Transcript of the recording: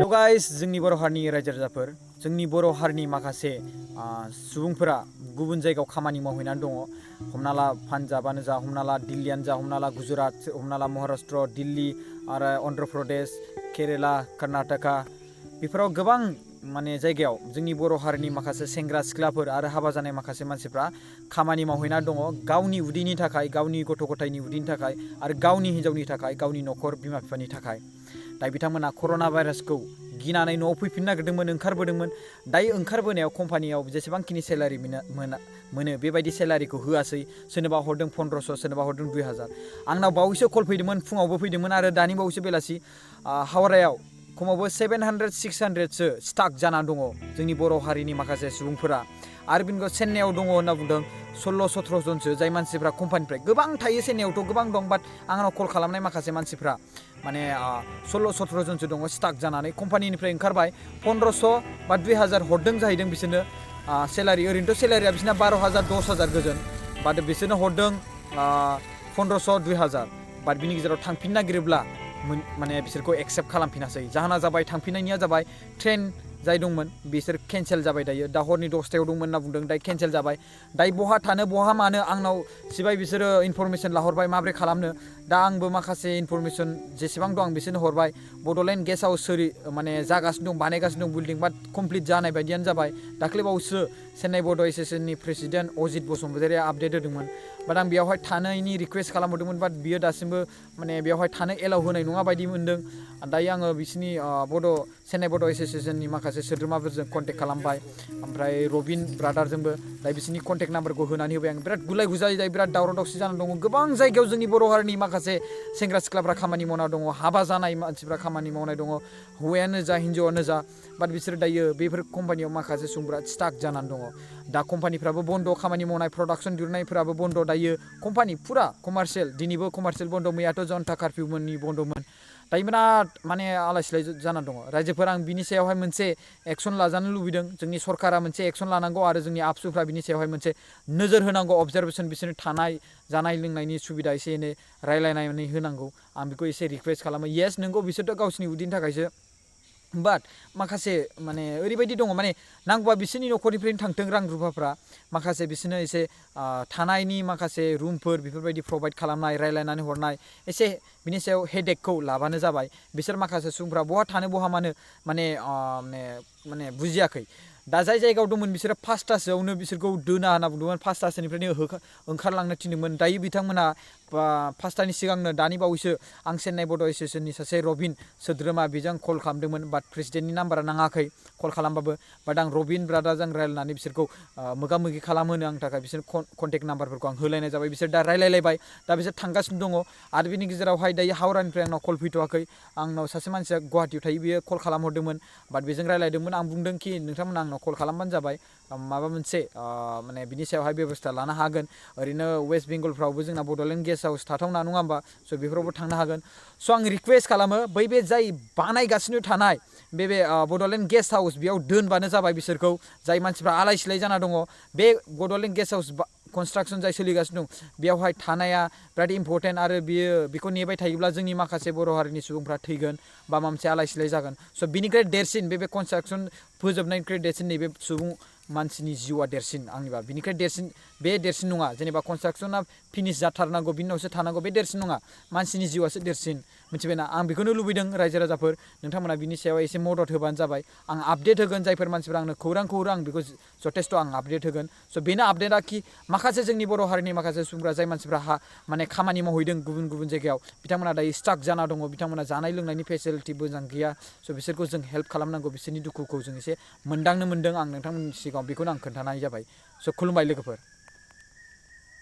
hello guys जोंनि बर' हारिनि रायजो राजाफोर जोंनि बर' हारिनि माखासे सुबुंफोरा गुबुन जायगायाव खामानि मावहैनानै दङ हमना ला पान्जाबानो जा हमना ला दिल्लीयानो जा हमना ला गुजरात हमना ला महाराष्ट्र दिल्ली आरो अन्ध्र प्रदेश केरेला कर्नाटका बेफोराव गोबां माने जायगायाव जोंनि बर' हारिनि माखासे सेंग्रा सिख्लाफोर आरो हाबा जानाय माखासे मानसिफ्रा खामानि मावहैना दङ गावनि उदैनि थाखाय गावनि गथ' गथायनि उदैनि थाखाय आरो गावनि हिन्जावनि थाखाय गावनि न'खर बिमा बिफानि थाखाय दाय बिथांमोना कर'ना भाइरासखौ गिनानै न'आव फैफिननो नागिरदोंमोन ओंखारबोदोंमोन दायो ओंखारबोनायाव कम्पानियाव जेसेबांखिनि सेलारि मोनो बेबायदि सेलारिखौ होआसै सोरनोबा हरदों 1500 सोरनोबा हरदों 2000 आंनाव बावैसो कल फैदोंमोन फुङावबो फैदोंमोन आरो दानि बावैसो बेलासि हावरायाव खमावबो 700 600सो स्टाक जानानै दङ जोंनि बर' हारिनि माखासे सुबुंफोरा आरो बिनि उनाव चेन्नाइआव दङ होनना बुंदों 16-17 जनसो जाय मानसिफ्रा कम्पानिनिफ्राय गोबां थायो चेन्नाइआवथ' गोबां दं बाट आंनाव कल खालामनाय माखासे मानसिफ्रा माने 16-17 जनसो दङ स्टाक जानानै कम्पानिनिफ्राय ओंखारबाय 1500 बा 2000 हरदों जाहैदों बिसोरनो सेलारि ओरैनोथ' सेलारिया बिसोरना 12000 10000 गोजोन बाट बिसोरनो हरदों 1500 2000 बाट बिनि गेजेराव थांफिननो नागिरोब्ला माने बिसोरखौ एक्सेप्ट खालामफिनासै जाहोना जाबाय थांफिननायनिया जाबाय ट्रेन जाय दंमोन बिसोर केन्सेल जाबाय दायो दा हरनि 10टायाव दंमोन होनना बुंदों दायो केन्सेल जाबाय दायो बहा थानो बहा मानो आंनाव सिबाय बिसोरो इनफरमेसन लाहरबाय माब्रै खालामनो दा आंबो माखासे इनफरमेसन जेसेबां दं आं बिसोरनो हरबाय बड'लेण्ड गेस्ट हाउस माने जागासिनो दं बानायगासिनो दं बिल्डिं बाट कमप्लिट जानाय बायदियानो जाबाय दाख्लैबावसो चेन्नाइ बड' एस'सिएशननि प्रेसिडेन्ट अजित बसुमतारिया आपडेट होदोंमोन बाट आं बेयावहाय थानायनि रिक्वेस्ट खालामहरदोंमोन बाट बियो दासिमबो माने बेयावहाय थानो एलाउ होनाय नङा बायदि मोन्दों दायो आङो बिसिनि चेन्नाइ बड' एस'सिएशननि माखासे सोद्रोमाफोरजों कन्टेक्ट खालामबाय ओमफ्राय रबिन ब्रादारजोंबो दायो बिसिनि कन्टेक्ट नाम्बारखौ होनानै होबाय आं बिराद गुलाय गुजाय दायो बिराद दावराव दावसि जानानै दङ गोबां जायगायाव जोंनि बर' हारिनि माखासे सेंग्रा सिख्लाफ्रा खामानि मावना दङ हाबा जानाय मानसिफ्रा खामानि मावनाय दङ हौवायानो जा हिन्जावानो जा बाट बिसोर दायो बेफोर कम्पानियाव माखासे सुबुंफ्रा स्टाक जानानै दङ दा कम्पानिफ्राबो बन्द खामानि मावनाय प्रडाक्सन दिहुननायफोराबो बन्द दायो कम्पानि फुरा कमार्शियेल दिनैबो कमार्शियेल बन्द मैयाथ' जनता कार्फिउमोननि बन्दमोन दायो बिराद माने आलाय सिलाय जानानै दङ रायजोफोर आं बिनि सायावहाय मोनसे एक्सन लाजानो लुबैदों जोंनि सरकारा मोनसे एक्सन लानांगौ आरो जोंनि आबसुफ्रा बिनि सायावहाय मोनसे नोजोर होनांगौ अबजारभेसन बिसोरनि थानाय जानाय लोंनायनि सुबिदा एसे एनै रायलायनानै होनांगौ आं बेखौ एसे रिक्वेस्ट खालामो येस नोंगौ बिसोरथ' गावसिनि उदैनि थाखायसो बाट माखासे माने ओरैबायदि दङ माने नांगौबा बिसोरनि न'खरनिफ्रायनो थांथों रां रुफाफ्रा माखासे बिसोरनो एसे थानायनि माखासे रुमफोर बेफोरबायदि प्रभाइड खालामनाय रायलायनानै हरनाय एसे बिनि सायाव हेडेकखौ लाबानो जाबाय बिसोर माखासे सुबुंफ्रा बहा थानो बहा मानो माने बुजियाखै दा जाय जायगायाव दंमोन बिसोरो 5टासोआवनो बिसोरखौ दोना होनना बुंदोंमोन 5टासोनिफ्रायनो ओंखारलांनो थिनदोंमोन दायो बिथांमोना 5टानि सिगांनो दानि बावैसो आं चेन्नाइ बड' एस'सिएशननि सासे रबिन सोद्रोमा बेजों कल खालामदोंमोन बाट प्रेसिडेन्टनि नाम्बारा नाङाखै कल खालामबाबो बाट आं रबिन ब्रादारजों रायलायनानै बिसोरखौ मोगा मोगि खालामहोनो आंनि थाखाय बिसोर कन्टेक्ट नाम्बारफोरखौ आं होलायनाय जाबाय बिसोर दा रायलायलायबाय दा बिसोर थांगासिनो दङ आरो बिनि गेजेरावहाय दायो हावरानिफ्राय आंनाव कल फैथ'वाखै आंनाव सासे मानसिया गुवाहाटियाव थायो बियो कल खालामहरदोंमोन बाट बेजों रायलायदोंमोन आं बुंदों कि नोंथांमोना आंनाव कल खालामबानो जाबाय माबा मोनसे माने बिनि सायावहाय बेबस्था लानो हागोन ओरैनो वेस्ट बेंगलफ्रावबो जोंना बड'लेण्ड गेस्ट हाउस थाथावना नङा होमबा स' बेफोरावबो थांनो हागोन स' आं रिक्वेस्ट खालामो बे जाय बानायगासिनो थानाय बे बड'लेण्ड गेस्ट हाउस बेयाव दोनबानो जाबाय बिसोरखौ जाय मानसिफ्रा आलाय सिलाय जाना दङ बे बड'लेण्ड गेस्ट हाउस कनस्ट्राक्सन जाय सोलिगासिनो दं बेयावहाय थानाया बिराद इम्परटेन्ट आरो बेखौ नेबाय थायोब्ला जोंनि माखासे बर' हारिनि सुबुंफ्रा थैगोन बा माबा मोनसे आलाय सिलाय जागोन स' बिनिफ्राय देरसिन बे कनस्ट्राक्सन फोजोबनायनिख्रुइ देरसिन नैबे सुबुं मानसिनि जिउआ देरसिन आंनिबा बिनिफ्राय देरसिन नङा जेनेबा कनस्ट्राक्सना फिनिश जाथारनांगौ बिनि उनावसो थानांगौ बे देरसिन नङा मानसिनि जिउआसो देरसिन मिथिबायना आं बेखौनो लुबैदों रायजो राजाफोर नोंथांमोना बिनि सायाव एसे मदद होबानो जाबाय आं आपडेट होगोन जायफोर मानसिफ्रा आंनो खौरांखौ हरो आं बेखौ जथेस्थ' आं आपडेट होगोन स' बेनो आपडेटआ कि माखासे जोंनि बर' हारिनि माखासे सुबुंफ्रा जाय मानसिफ्रा माने खामानि मावहैदों गुबुन गुबुन जायगायाव बिथांमोना दायो स्टाक जाना दङ बिथांमोना जानाय लोंनायनि फेसिलिटि मोजां गैया स' बिसोरखौ जों हेल्प खालामनांगौ बिसोरनि दुखुखौ जों एसे मोनदांनो मोनदों आं नोंथांमोननि सिगाङाव बेखौनो आं खोन्थानाय जाबाय स' खुलुमबाय लोगोफोर